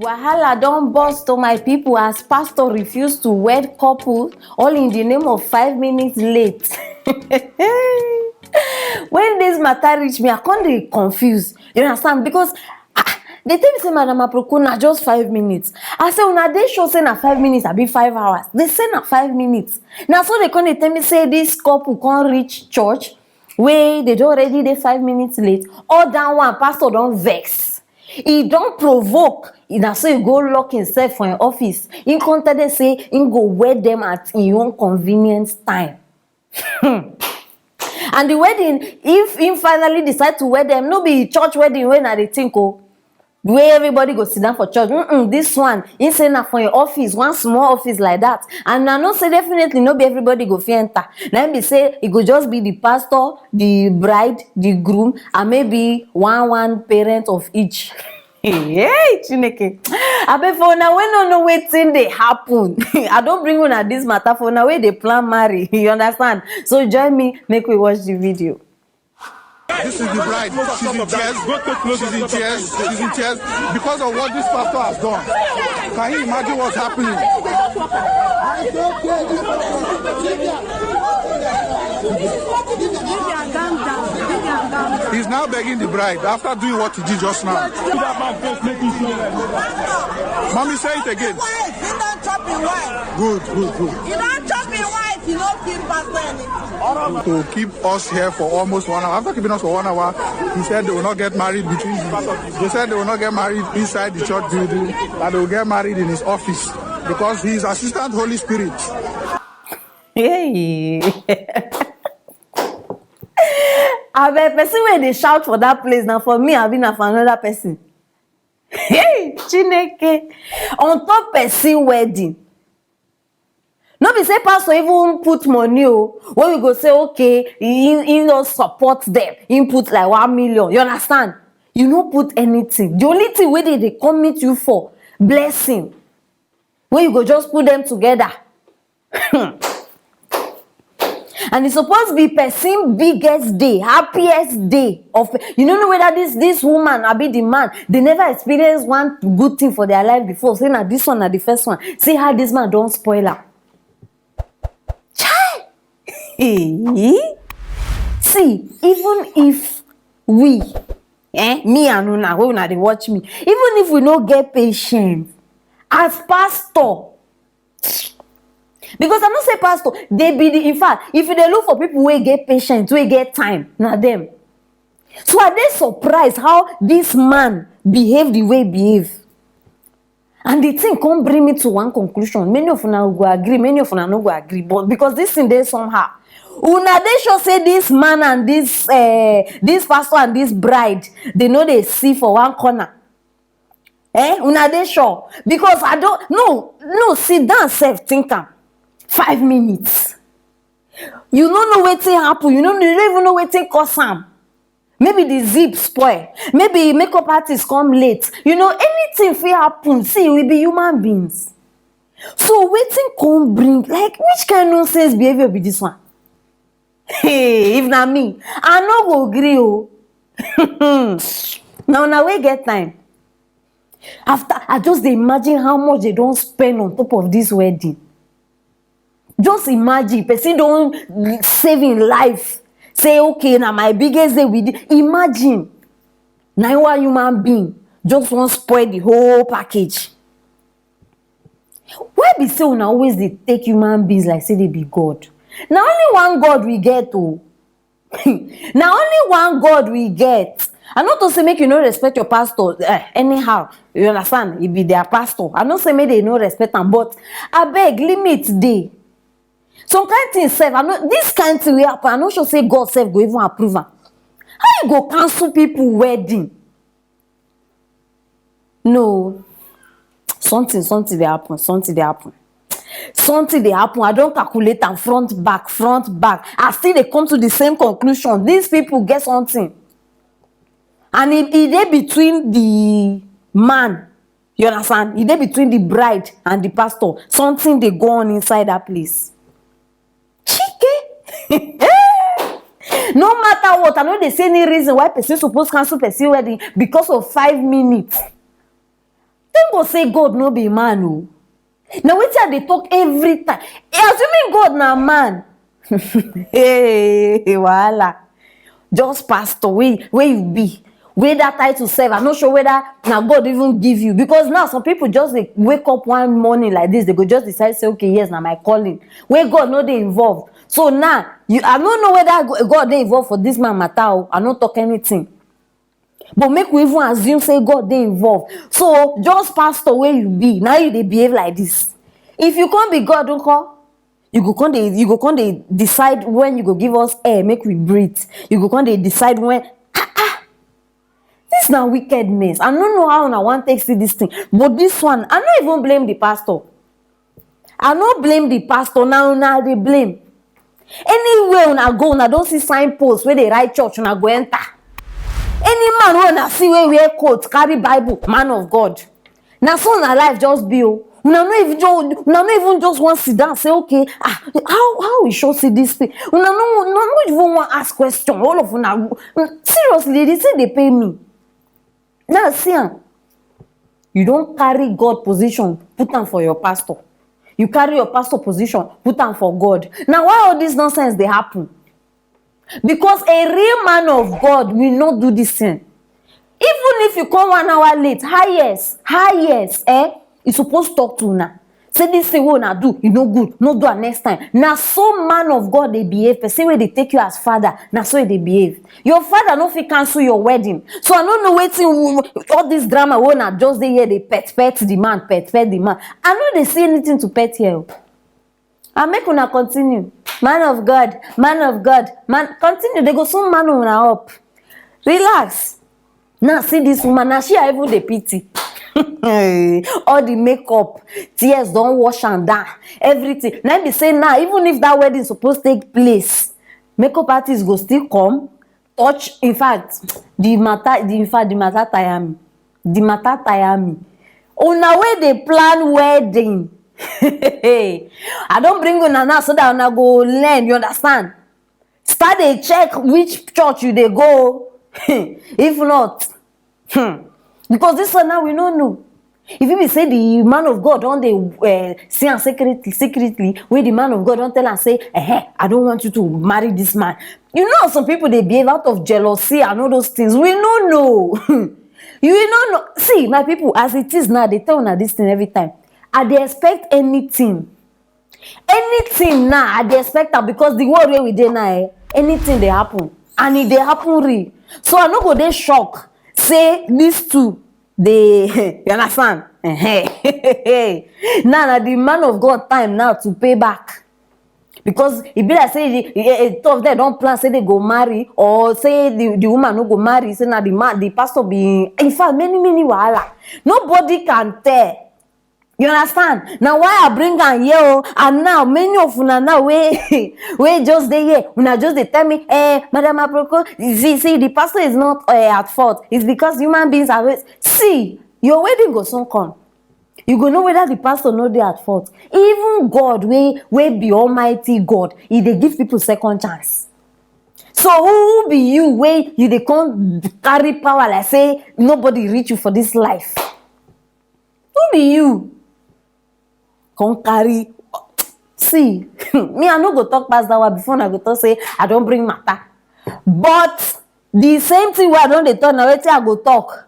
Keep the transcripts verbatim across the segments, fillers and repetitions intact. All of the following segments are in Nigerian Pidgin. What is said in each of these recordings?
Wahala don burst to my people as pastor refuse to wed couple, all in the name of five minutes late. When this matter reach me, I come dey confuse. You understand? Because ah, they tell me say, "Madam Aproko, na just five minutes." I say, "Una dey sure say na five minutes, abi five hours?" They say na five minutes. Na so they come dey tell me say this couple come reach church wey they don already dey five minutes late. All that one, pastor don vex. He don provoke. Na so he go lock himself for im office. He come tell them say he go wed them at him own convenience time. And the wedding, if he finally decide to wed them, no be church wedding wey na dey think o, wey everybody go sit down for church. Mm-mm, this one, he say na for im office, one small office like that. And I know say definitely no be everybody go fit enter. Na im be say e go just be the pastor, the bride, the groom, and maybe one one parent of each. Hey, Chineke. Abeg, for una wey no know wetin dey happen, I don bring una this matter. For una wey dey plan marry, you understand? So join me, make we watch the video. This is the bride. She's in tears. She's in tears. She's in tears because of what this pastor has done. Can you imagine what's happening? He's now begging the bride after doing what he did just now. Mommy, say it again. Wife, he don chop him wife. Good, good, good. He don chop him wife, he no kill pastor anything. To keep us here for almost one hour. After keeping us for one hour, he said they will not get married between the, they said they will not get married inside the church building, that they will get married in his office because he is assistant Holy Spirit. Hey. Abeg, person wey dey shout for that place, na for me abi na for another person? Hey, Chineke. On top person wedding. No be say pastor even put money o, wey we go say, "Okay, he, he no support them." He put like one million. You understand? You no put anything. The only thing wey dey dey come meet you for blessing, wey you go just put them together. And e suppose be person biggest day, happiest day of, you no know whether this this woman abi the man, they never experience one good thing for their life before. Say na this one na the first one. See how this man don spoil am. Chai! Hey! See, even if we, eh, me and una, wey una dey watch me, even if we no get patience, as pastor, because I know say pastor, they be the, in fact, if you dey look for people wey get patience, wey get time, na them. So I dey surprised how this man behave the way he behave. And the thing come bring me to one conclusion. Many of una go agree, many of una no go agree, but because this thing dey somehow. Una dey sure say this man and this uh, this pastor and this bride, they no dey see for one corner. Eh? Una dey sure? Because I don't, no, no, sit down sef, think am. Five minutes. You no know wetin happen. You no, you no even know wetin cause am. Maybe the zip spoil. Maybe makeup artist come late. You know, anything fit happen. See, we be human beings. So wetin come bring, like, which kind nonsense behavior be this one? Hey, if na me, I no go gree o. Na una wey get time. After, I just dey imagine how much they don spend on top of this wedding. Just imagine, person don save im life. Say, "Okay, na my biggest day with this." Imagine, na one human being just wan spoil the whole package. Why be say una always dey take human beings like say they be God? Na only one God we get o. Na only one God we get. I no to say make you no respect your pastor, eh, anyhow. You understand? He be their pastor. I no say make they no respect am, but abeg, limit dey. Some kind thing sef, I no, this kind thing wey happen, I no sure say God sef go even approve am. How you go cancel people wedding? No. Something, something dey happen, something dey happen. Something dey happen. I don calculate am front, back, front, back. I still dey come to the same conclusion. These people get something. And e, e dey between the man, you understand? E dey between the bride and the pastor. Something dey go on inside that place. Chike! No matter what, I no dey see any reason why person suppose cancel person wedding because of five minutes. Tell People say God no be man o. Na wetin I dey talk every time. Assuming God na man. Hey, wahala. Just pastor wey wey you be, wey that title sef, I no sure whether na God even give you, because now some people just dey wake up one morning like this, they go just decide say, okay, yes, na my calling, wey God no dey involved. So now you, I no know whether Go- God dey involved for this man matter o. I no talk anything. But make we even assume say God dey involved. So just pastor wey you be, now you dey behave like this. If you come be God, don't call. You go come dey, you go come dey decide when you go give us air, make we breathe. You go come dey decide when. Ah, ah. This na wickedness. I no know how una wan take see this thing, but this one, I no even blame the pastor. I no blame the pastor. Now una dey blame. Anywhere una go, una don see signpost wey dey write church, una go enter. Any man wey una see wey wear coat, carry Bible, man of God. Na so una life just be o. Una no even just, una no even just wan sit down say, okay, ah, how how we show see this thing. Una no una no even wan ask question. All of una, seriously, the thing dey pain me. Now see am, you don carry God position, put am for your pastor. You carry your pastor position, put am for God. Now why all this nonsense dey happen? Because a real man of God will not do this thing. Even if you come one hour late, highest, highest, eh, e suppose talk to una. Say this thing wey una do, e no good, no do am next time. Na so man of God dey behave. Person wey dey take you as father, na so e dey behave. Your father no fit cancel your wedding. So I no know wetin all this drama wey una just dey here dey pet pet the man, pet pet the man. I no dey see anything to pet here o. And make una continue. Man of God, man of God, man, continue. They go soon man una up. Relax. Now see this woman, now she I even dey pity. All the makeup, tears don wash am down, everything. Now be say now, even if that wedding suppose take place, makeup artist go still come, touch. In fact, the matter, the, in fact, the matter tire me. The matter tire me. Una wey dey plan wedding, I don bring una now so that una go learn, you understand? Start dey check which church you dey go. If not, hmm, because this one now we no know. If you be say the man of God don dey, uh, see am secretly, secretly, wey the man of God don tell am say, eh, I don't want you to marry this man. You know, some people dey behave out of jealousy and all those things. We no know. You no know. See, my people, as it is now, they tell una this thing every time. I dey expect anything. Anything now, I dey expect am, because the world wey we dey now, eh, anything dey happen. And e dey happen real. So I no go dey shock say these two dey, you understand? Now na the man of God time now to pay back. Because e be like say the, eh, eh, two of them don plan say they go marry, or say the, the woman no go marry, say na the man, the pastor be, in fact, many, many wahala. Nobody can tell. You understand? Now why I bring am here o? And now many of una now wey wey just dey here, una just dey tell me, eh, Madam Aproko, see, see, the pastor is not, eh, at fault. It's because human beings are waste. See, your wedding go soon come. You go know whether the pastor no dey at fault. Even God wey wey be Almighty God, e dey give people second chance. So who be you wey you dey come carry power like say nobody reach you for this life? Who be you? Come carry. See, me, I no go talk pass that one before I go talk say I don bring matter. But the same thing wey I don dey talk, na wetin I go talk.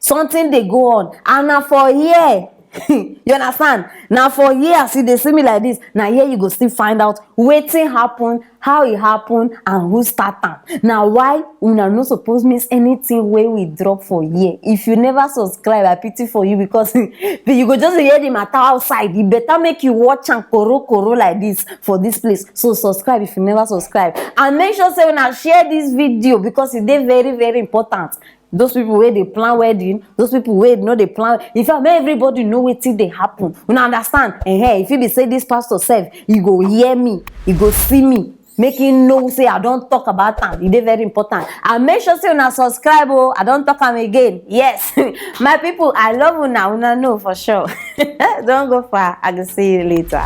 Something dey go on, and na for here. You understand? Na for here, as you dey see me like this, na here you go still find out wetin happen, how e happen, and who start am. Na why una no suppose miss anything wey we drop for here. If you never subscribe, I pity for you, because you go just hear the matter outside. E better make you watch am koro koro like this for this place. So subscribe if you never subscribe, and make sure say una share this video, because e dey very, very important. Those people wey dey plan wedding, those people wey no dey plan, in fact, make everybody know wetin dey happen. Una understand? Eh, if you be say this pastor sef, e go hear me, e go see me, make him know say I don talk about am. E dey very important. And make sure say una subscribe o. I don talk am again. Yes. My people, I love una. Una know for sure. Don't go far. I go see you later.